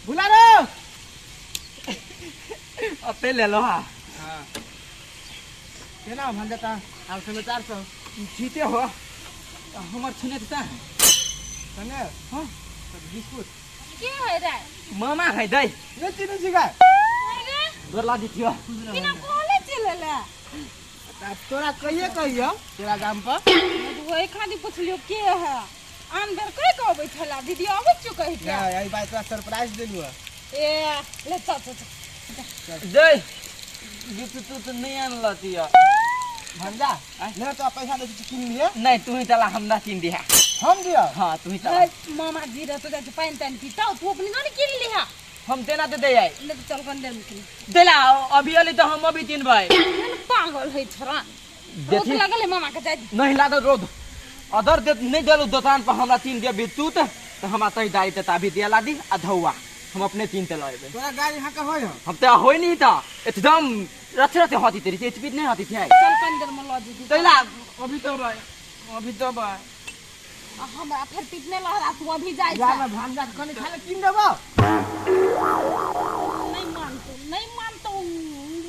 भुला रो अते ले लो हा। हाँ, केना भंजता हाल समाचार सब? जीते हो, हमर छुने देता है। सने। हाँ। तो बिस्कुट के है रे? मामा है दै। नहीं चिन्है छी गाय? अरे। गोर ला दिथियो। बिना कहले चले अब तोरा कहिए कहियो तोरा गाम पर। वही खाली पुछलियो के है। आन बेर कहि के अबै छला दीदी, अबै छियो कहि के। नहीं, एहि बार तोरा सरप्राइज देलु है। ए ले, चल चल चल। जय बितु, तू तो नहीं आनल तिया। भंजा, ले तो पैसा दे छी, किन लिए। नहीं, तू ही चला, हम ना किन दिया। हम दिया? हाँ, तू ही चला। मामा जी रह तो जाके पानी तानी पीता, तू अपनी नहीं किन लिहा। हम देना दे दे आई। ले तो चल कंदे में किन देला अभी अली तो हम अभी तीन भाई। पागल है छोरा। रोज लगल है मामा के जाय। नहीं ला दो रोज अदर दे नहीं देलु दुकान पर हमरा तीन दिया बितू तो हमरा तई दाई ते ताभी दिया ला दी आ धौआ हम अपने तीन ते लएबे। तोरा गाड़ी यहाँ का होय? हम ते होय नहीं ता एकदम रथे रथे होती तेरी स्पीड नहीं होती थी। चल कंदर में ल दीदी। तैला अभी तो भाई, अभी तो भाई। हमरा फिर पीटने लहरा, तू अभी जाय। जा ना भांजा के कनी खाले किन देबो। नहीं मानतो, नहीं मानतो,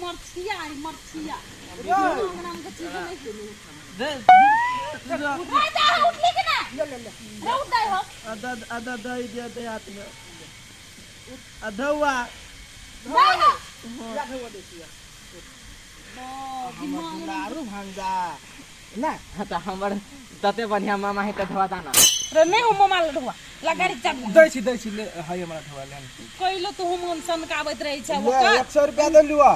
मरछिया है मरछिया नाम के चीज नहीं। दे। उठाई दे, उठली कि ना? ले ले ले। रे उठ दे हो। आधा आधा दही दे दे हाथ में अधौआ। दे हो। या धौआ दे छिया हमर दुलारू भांजा ना। तो हमर तते बढ़िया मामा है त धोआ दाना। रे नहीं हो मामा लडुआ ला गाड़ी चाबी। दै छी, दै छी, ले है हमरा धोआ ले। कइलो तू हम सनकाबैत रहै छै। ले। ओकर 100 रुपया दे लुआ।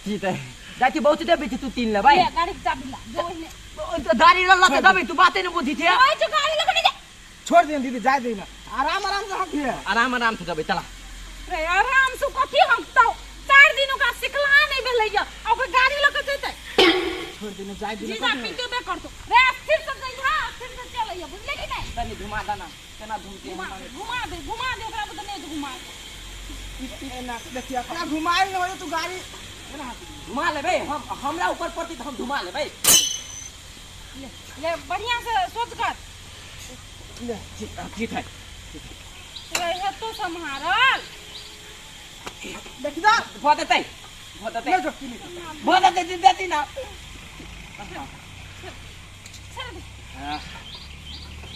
ठीक है, जाके बहुत दे बेटी, तू तीन ले भाई। ले गाड़ी के चाबी ला जो ओहिने। तो गाड़ी लल्ला ते दबे, तू बाते नहीं बुझी थे। ओइ जो गाड़ी लगने जा। छोड़ दे दीदी, जाय दे ना, आराम आराम से हकिए। आराम आराम से दबे चला। रे आराम से कथी हकतौ? 4 दिन ओकरा सिखला नहीं भेलै या ओकर गाड़ी लऽ के जैतै। छोड़ दे ना, जाय दे। जीजा पीते बे करतो रे, स्थिर से जइहा, स्थिर से चलैया, बुझले कि नहीं? तनी घुमा दाना, केना घूमते। घुमा दे, घुमा दे, घुमा दे ओकरा बुते नहीं घुमा दे। एना देखिए अपना घुमाई न हो तू गाड़ी एना हकी। घुमा लेबे हम, हमरा ऊपर पड़ती त हम घुमा लेबे। ले ले, बढ़िया से सोच कर। ले। ठीक ठीक है। रे हे तो सम्हारल। देखि दा। भऽ देतै, भऽ देतै। ले जो किन। भऽ देतै, देती ना। छोड़ दे। हाँ।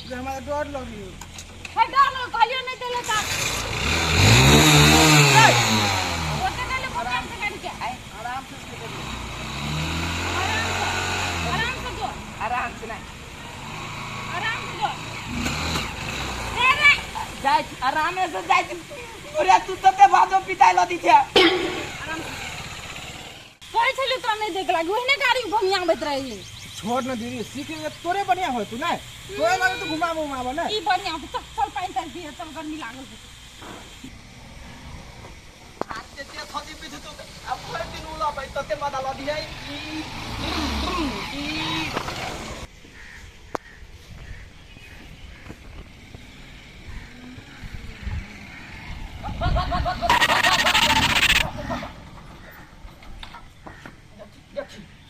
ले, हमरा डर लगी। हे डर लग कहलियो नहीं देले ता ओते देले भगवान से गाड़ी के। आराम से दे दे। आराम से, आराम से जो। आराम से नहीं। आराम से जो रे रे। जाय आरामे से जाय पूरा, तू तते भादो पिताई लदी छे। आराम से कहै छलियो तोरा नहीं देख लागी, ओहने गाड़ी घुमियाबैत रही। छोड़ न दीदी, सीख ले, तोरे बढ़िया हो तू नहीं तोरे लगे तू घुमाबो घुमाबो ना। ई बढ़िया होतौ। चल चल, पानि तानि पिए चल, गर्मी लागल छै। ते थदी पिछु तू अब भरि दिन उलबै तते मदा लदी है ई ई।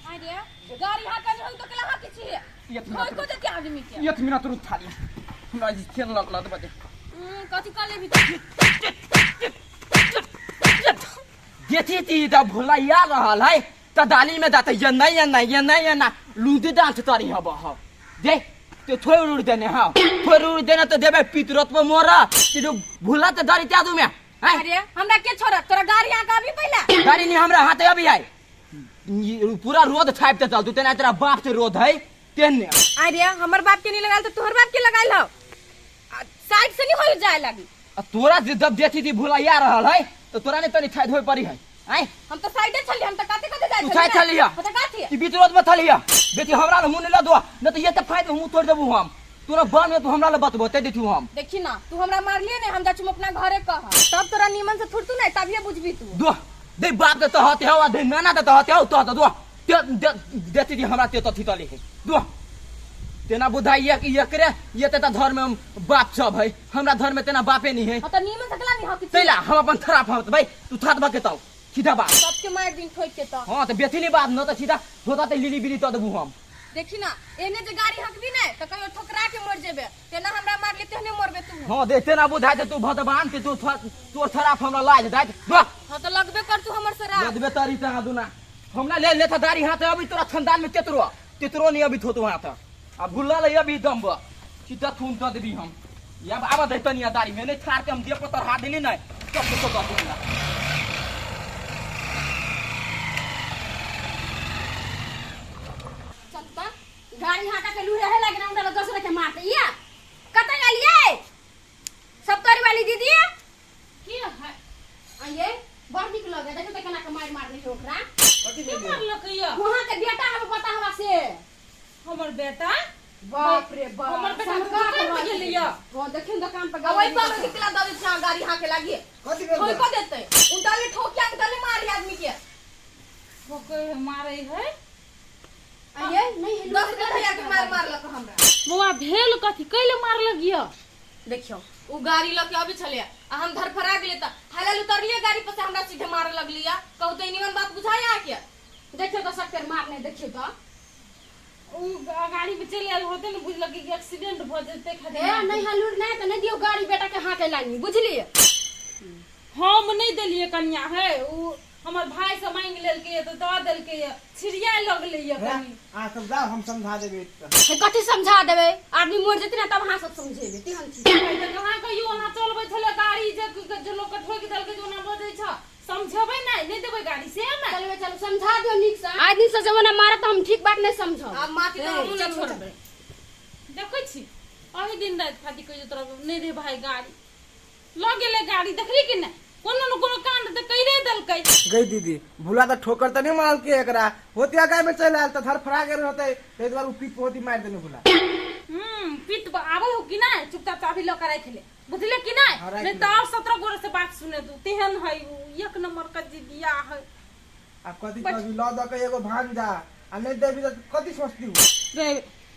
अरे गाड़ी हाकल होई तो केला हाकी छी? एक कोई को देते आदमी के। एक मिनट रुक, थाली हमरा जे खेल लग लग बजे। कथी कर लेबी तू? देखी ती त भुलैया रहल है त दाली में दाते ये नहीं, ये नहीं, ये नहीं, ये ना लूदी डांस तरी हब ह दे ते थोड़ उड़ देने। हां, थोड़ उड़ देने तो देबे पितरत पर मोरा ते जो भुला त दारी त्या दू में हैं। अरे हमरा के छोड़, तोरा गाड़ी हाका अभी पहले। गाड़ी नहीं हमरा हाथे अभी आई पूरा रोड छाप ते चल तू तेना तेरा बाप से रोड है तेने। अरे हमर बाप के नहीं लगाल तो तोहर बाप के लगाइल हो? साइड से नहीं हो जाए लागी। आ तोरा जे जब देखी थी भुलैया रहल है तो तोरा नहीं तनी छाइत होय पड़ी है आय। हम तो साइडे छली, हम तो काते काते जाय। तू साइड छली हम तो काथे कि बीच रोड में छली बेटी, हमरा ल मुंह नहीं लदुआ न तो ये त फायदा मुंह तोड़ देबू हम। तोरा बान में तू हमरा ल बतबो ते देथू हम। देखी ना, तू हमरा मारलिए ने, हम जाछु अपना घरे कह, तब तोरा नीमन से थुरतू नहीं तभिए बुझबी तू। दो दे बाप के तहते हो आ दे नाना के तहते हो तो दो ते देती थी हमरा ते तथी तली है दो तेना बुधाई एक एकरे ये ते धर्म में बाप सब है, हमरा धर्म में तेना बापे नहीं है। हम तो नीमन से कला नहीं हकी। तैला हम अपन थरा हम भाई, तू थात बके ताऊ सीधा बात। सबके मार दिन ठोक के तो। हां, तो बेथी बात न तो सीधा होता ते लिली बिली तो देबू हम। देखी ना, एने जे गाड़ी हकबी ने तो कहियो ठोकरा के मर जेबे, तेना हमरा मारली तेहने मरबे तू। हाँ देखते ना बुझाइ छै तू भगवान के तू तोर थराफ हमरा लाज दाइ वाह। हाँ तो लगबे कर तू हमर सरा। लदबे तारी तहाँ दुना हमरा ले ले था दारी हाथ अभी तोरा खानदान में केतरो तेतरो नहीं अभी थोतो हाथ आ भुल्ला ले अभी दम बा सीधा थून दऽ देबी हम या आबऽ दे तनिया दारी में नहीं थार के हम देह पर हाथ देली नहीं सब कुछ दऽ दूंगा। चल त गाड़ी हाका के लू रहे लगे ना उनका दोसर के मारते या कत गेलिए सब तोरी वाली दीदी की है? आइए बड़ नीक लगे देखो त केना के मार मार दे ओकरा। कथी के भेलै? मारलक ये? वहां के बेटा हम पता हमरा से। हमर बेटा? बाप रे बाप, हमर बेटा सनका दुकान पे के गेलै ये। हां देखिन दुकान पे आ वही पर निकला दे छै गाड़ी हाके के लागी। कथी भेल? ठोक देते उनटाले ठोकिया उनटाले मारी आदमी के। ठोके है, मारे है। आइए नहीं हेलो 10,000 के मार मारलक हमरा। बौआ भेल कथी कैले मारलक ये? देखियो उ गाड़ी लके अबे छले आ हम धरफड़ा गेले त हलाल उतरलिए गाड़ी पर से हमरा सीधे मारे लगलिया। कहू त निमन बात बुझाय आके। देखियो त सक्कर मारने देखियो त उ गाड़ी में चलि आयल होते ने बुझलक कि एक्सीडेंट भ जेतै खातिर। ए नहीं हलूर नहीं त नहीं दियो गाड़ी बेटा के हाथे लानी बुझलिए। हम नहीं देलिए कन्या है उ हमर भाई से मांगि लेलकै त दऽ देलकै छिड़िया लगलै ये कनी। अहाँ सब जाओ हम समझा देबै। हे कथी समझा देबै? आदमी मर जेतै ना तब अहाँ सब समझेबै तेहन चीज। तऽ कहाँ कहियो ओना चलबै छलै गाड़ी जे जे लोक के ठोकि देलकै जे ओना बजै छ समझेबै नहि नहि देबै गाड़ी से ने। चलबै चलू समझा दियो नीक से। आदमी से जमाना मारत हम ठीक बात नहीं समझब। आब माथी तऽ हमहूँ नहि छोड़बै। देखै छी अही दिन राति खातिर कहियो तोरा नहि रे भाई गाड़ी लऽ गेलै गाड़ी देखली कि नहि कोनो न कोनो कांड तऽ कैरे देलकै। गई दीदी भुला तऽ ठोकर तऽ नहीं मारलकै एकरा होतिया गाय में चलि आयल तऽ धरफड़ा गेल होतै ताहि दुआरे उ पीत होती मारि देने भुला। पीत आबै हो कि नहि चुपचाप चाभी लऽ के राखि ले बुझले कि नहि? हाँ, राखि नहीं ले। तऽ और 17 गोरे से बात सुने तू तेहन है उ एक नंबर के जिदिया है। आ कथी कहबी लऽ दऽ के एगो भांजा आ नहीं देबी तऽ कथी सोचती उ? रे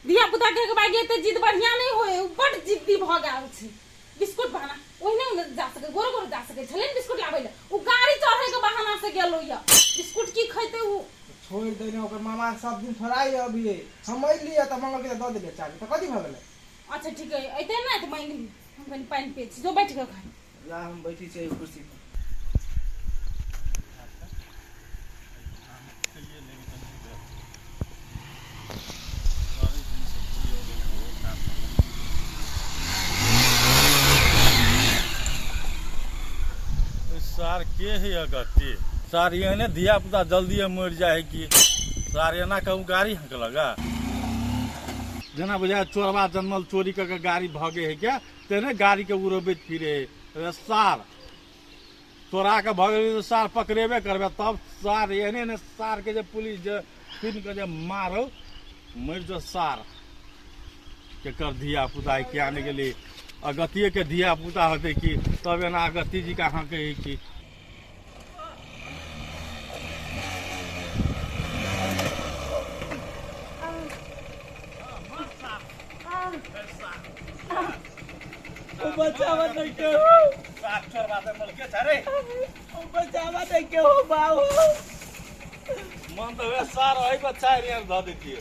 धिया पुता के बागे एते जिद बढ़िया नहीं होय उ बड जिद्दी भऽ गेल छै। बिस्कुट बहाना ओहिने ने जा सके गोरे गोरे जा सके छलै ने बिस्कुट लाबै ले उ गाड़ी चढ़ै के बहाना से गेलो ये बिस्कुट की खैते उ? छोड़ि देने ओकर मामा सब दिन थोड़ाई अभी हम अइलियै तऽ मंगल के दऽ देलियै चाभी तऽ कथी भऽ गेलै? अच्छा ठीक है अइते ने तऽ मांगि ली हम कनि पानि पियै छी जो बैठ के खाइ। जा हम बैठी छियै कुर्सी पर। सार के है अगत्ती सार एहने धिया पुता जल्दी मरि जाए है कि सार एना कहूँ गाड़ी हँकलक जेना बुझाय चोरबा जन्मल चोरी कऽ के गाड़ी भगे है क्या तेने गाड़ी के उड़बैत फिरे है। सार चोरा के भगे तऽ सार पकड़ेबे करबे तब सार एहने ने सार के जे पुलिस जे फिर के जे मारो मरि जो सार केकर धिया पुता किया नहि गेलै अगतिये के धिया पुता होतै कि तब एना अगत्ती जी के हँकै है कि। बचावा नहीं के हो। सार चोरबा जन्मल के छ रे? बचावा नहीं के हो बाबू। मन तऽ वएह सार अहि बच्चा रे धऽ दैतियै।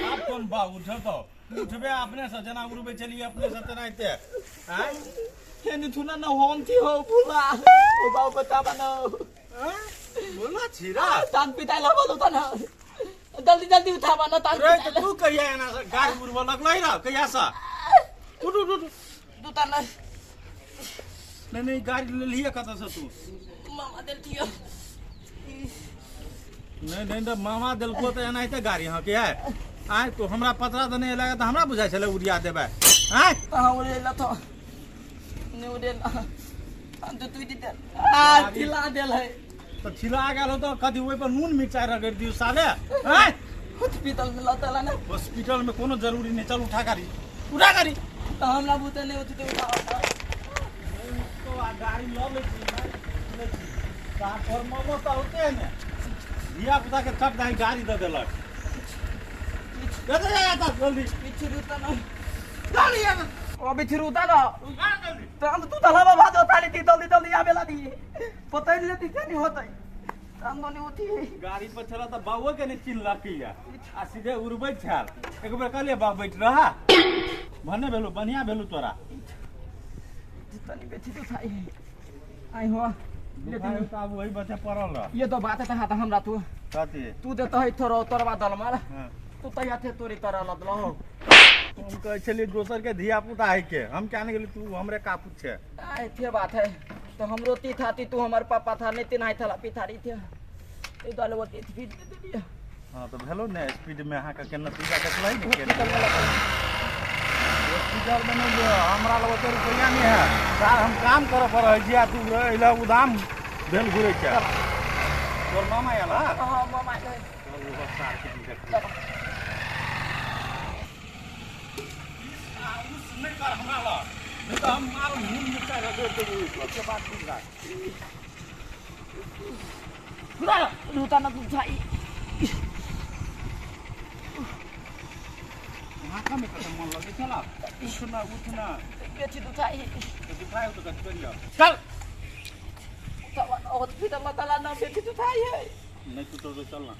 आब कोन बाबू उठतौ? उठबे अपने से जेना उड़बै छलियै अपने से तेनाहिते। आँय? केनी थुना न होम थी हो भुला ओ बाबू बतावा न। बोला छिरा तान पिताई ला बोलो त न जल्दी जल्दी उठावा न तान रे पिताई तऽ तू कहिया एना से गाड़ी उड़बऽ लगलै र कहिया से? उठ उठ उठ तू त न नहीं नहीं गाड़ी लेलियै कतऽ से तू? मामा देलथियो। नहीं नहीं तऽ मामा देलको तऽ एनाहिते गाड़ी हँके है। आँय तो हमरा पतरा तऽ नहि लागत हमरा बुझाइ छलै उड़िया देबै। आँय कहाँ उड़ेला तो नहीं उड़ेला हम तो तू दी आ थिला देल है। तऽ थिला गेल हो तऽ कथी ओहि पर नून मिरचाइ रगड़ि दियौ साले। आँय हॉस्पिटल में लतला ना? हॉस्पिटल में कोनो जरूरी नहीं चल उठा गाड़ी उठा गाड़ी। तो हमरा बुते नहीं उठते उठा तो आ गाड़ी लऽ लै छी लै छी तोहर मामो तऽ होते है ने धिया पुता के चट दाही गाड़ी दऽ देलक। जा जा जा जल्दी पीछे रुता ना गाड़ी आ ओ पीछे रुता ना जल्दी। तो हम तू तलाबा भाजो ताली दी जल्दी जल्दी आवेला दी पता ही नहीं नहीं होतै हम नहीं उठी। गाड़ी पर छला तऽ बाबुओ के नहीं चिन्हलक या आ सीधे उड़बैत छल। एक बेर कहलियै बाबू बैठ रहा भने भेलू बढ़िया भेलू तोरा। तनी बेसी तो थाई आई हो। दुखाइ तऽ आब वही बचे पड़ल रह। ये तो बात है हाथ हमरा तू। कथी? तू देता है थोड़ा तोरबा दलमल। हाँ। तू तैया थे तोरी तरह लदलो हो। हम कहै छलियै दोसर के धिया पुता है के, हम क्या नहीं गेली तू हमरे कापू छे। आए थे बात है तो हम रोती था ती तू हमार पापा था नहीं तीन था पिथारी थे ए दल वो ती फिर दे दिया। हां तो भेलो ने स्पीड में अहाँ के केना पूजा देखलै ने केना हॉस्पिटल में ने हमरा लग ओते रुपैया नहीं है सार, हम काम करे पर रहै छी आ तू अइला उदाम भेल घुरै छै। तोर मामा आयल हा? हां मामा आयल। चल ओहो सार के हम देखबै। नहीं कर हमरा लग, नहीं तो हम मार मुंह मिटा के दे देबो। ओके बात ठीक राख। पूरा लूटा ना तू जाई। माथा में कत मन लगे चला उठना उठना बेची तू जाई। तो दिखाए तो कत करियो चल। तो हॉस्पिटल में तला ना बेची तू जाई है। नहीं तू तो चल ना,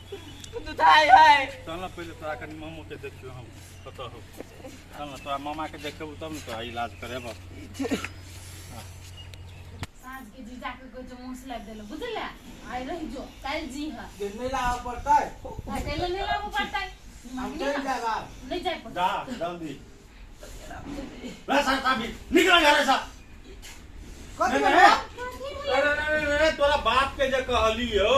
तू जाई है। चल ना पहले तोरा कनी मामो के देखियो हम कत हो। चल ना तोरा मामा के देखबो तब न तोरा इलाज करेबो। साँझ के जीजा के कोई जो मुंह लाग देलो बुझला, आइ रहि जो काल जी हा नहीं लाबऽ पड़तै। काल नहीं लाबऽ पड़तै। हम चलि जायब आब। नहीं जाय पड़तै। जा जल्दी रे सार चाबी निकल घर से। कथी नहीं, भेलै? अरे अरे अरे तोरा बाप के जे कहलियो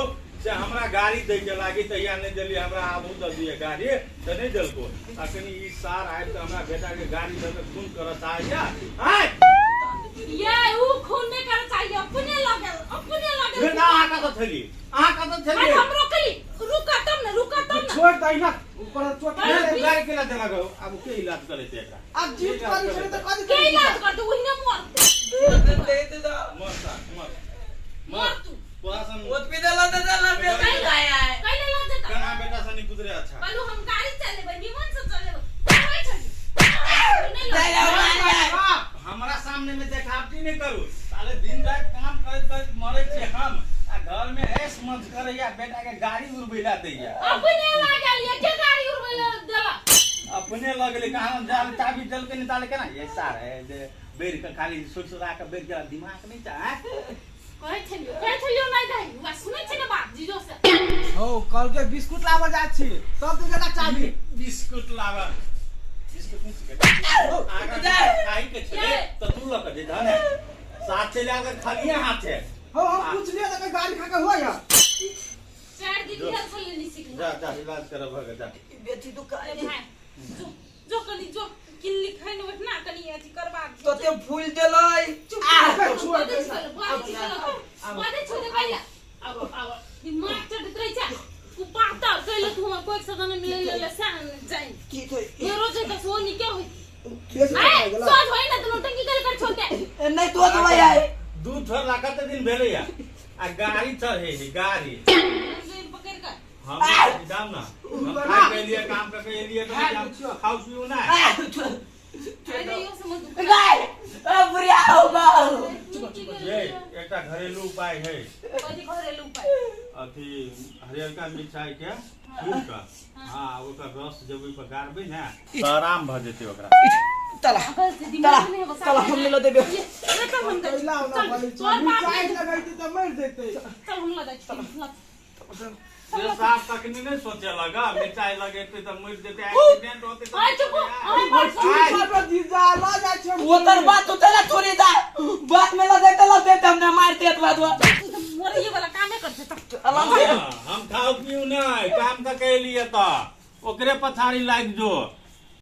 से हमरा गाड़ी दै के लागी तहिया नहीं देली, हमरा आबू दऽ दिए गाड़ी तऽ नहीं देलको। अखनी ई सार आबि कऽ हमरा बेटा के गाड़ी दऽ के खून करऽ चाहैया। आय ये ऊ खून नहीं करऽ चाहिए, अपने लगल अपने लगल। रे ना अहाँ कतऽ छली, अहाँ कतऽ छली? अरे हम रोकली, रुका तब ना, रुका तब ना। छोड़ दही ना ऊपर चोट अरे लगलै। रे, गाड़ी केना देलक हौ? आब के इलाज करेतै एकरा? आब जीत करी छलै तऽ कथी के इलाज करतै? ओहिने मरतै। मर सार, मर। मर तू। तोरा सन हॉस्पिटल में तला बेची जाई है। कैले लग जेतै? केना बेटा सन गुजरे। अच्छा कहलू हम गाड़ी चलेबै, निमन से चलेबै। कहै छली नहीं जाई लग जाई। हमरा सामने में देखावटी नहीं करू साले, दिन रात काम करैत करैत मरै छी हम आ घर में ऐश मौज करैया बेटा के गाड़ी उड़बैला दैया। अपने लागल ये के गाड़ी उड़बै ले देलक? अपने लगले कहाँ जाल चाबी देलकै नहीं ताले केना ये सार है जे बेर के खाली सुरसुरा के बेर के दिमाग नहीं चाहे। कहै छलियो, कहै छलियो नहीं दही वा सुनै छै ने बात जीजो से। हौ कल के बिस्कुट लाबऽ जाइ छी तब तू जरा चाबी। बिस्कुट लाबऽ, बिस्कुट नहीं सिखै खाई के छले तऽ तू लऽ के जेतह ने साथ चलि आयल के खालिए हाथ है। हौ हम पूछलियै तऽ गाड़ी खा के होय है। चार दिन भेल छलै नहीं सिखल। जा जा इलाज करब भऽ गेल जा। बेची तू ए भाई जो जो कनी जो किल्ली खाइ ने उठना कनी अथी करबा दियौ। तोते फूल देलै। चुप छोड़ बदे दे। छल बदे छल बदे छल कैला आब आब दिमाग चढ़ैत रहै छै। तू पातर कैले तू हमर कोइ सदन मिले ले से जाई की थोई ये रोज त सो नि के होई। बेसी आए भऽ गेलै। सोच होई ना त नौटंकी कैले कर छोड़ दे। नहीं तो दवाई आए। दूध छोड़ला कते दिन भेलैया आ गाड़ी चढ़े है गाड़ी। पकड़ कर हम जाम ना हम खाइ के लिए काम करके एलिए तऽ जाम खाउ पिउ ना। अरे यो समझ गाय बुढ़िया हो बाऊ। ये एकटा घरेलू उपाय है। कथी घरेलू उपाय? अथी हरियरका मिरचाई के छुरि कऽ हाँ ओकर रस जब ओहि पर गारबै ने तऽ आराम भऽ जेतै ओकरा। तला अकल से तला दिमाग नहीं बसा। तला हम मिलो देबे। ये चल हम जाइ छी। कैला ओना चल बोलै छै तोर बाप मिरचाइ नहीं लगैतै तऽ मरि जेतै। चल हम लऽ जाइ छी लऽ। से साफ तखनी नहि सोचे लगा मिरचाई लगेतै तऽ मरि जेतै एक्सीडेंट होतै तऽ आइ चुप आइ बड़ चुप कर जीजा लऽ जाइ छी हम। वो तर बात तो चला छोड़ी जा बात में लगे तो लगे हमने मार दिया तो बात मरैये वाला कामे करते तब। हाँ, हम खाउ पिउ नहि काम कऽ के एलियै तऽ ओकरे पछाड़ी लागि जो।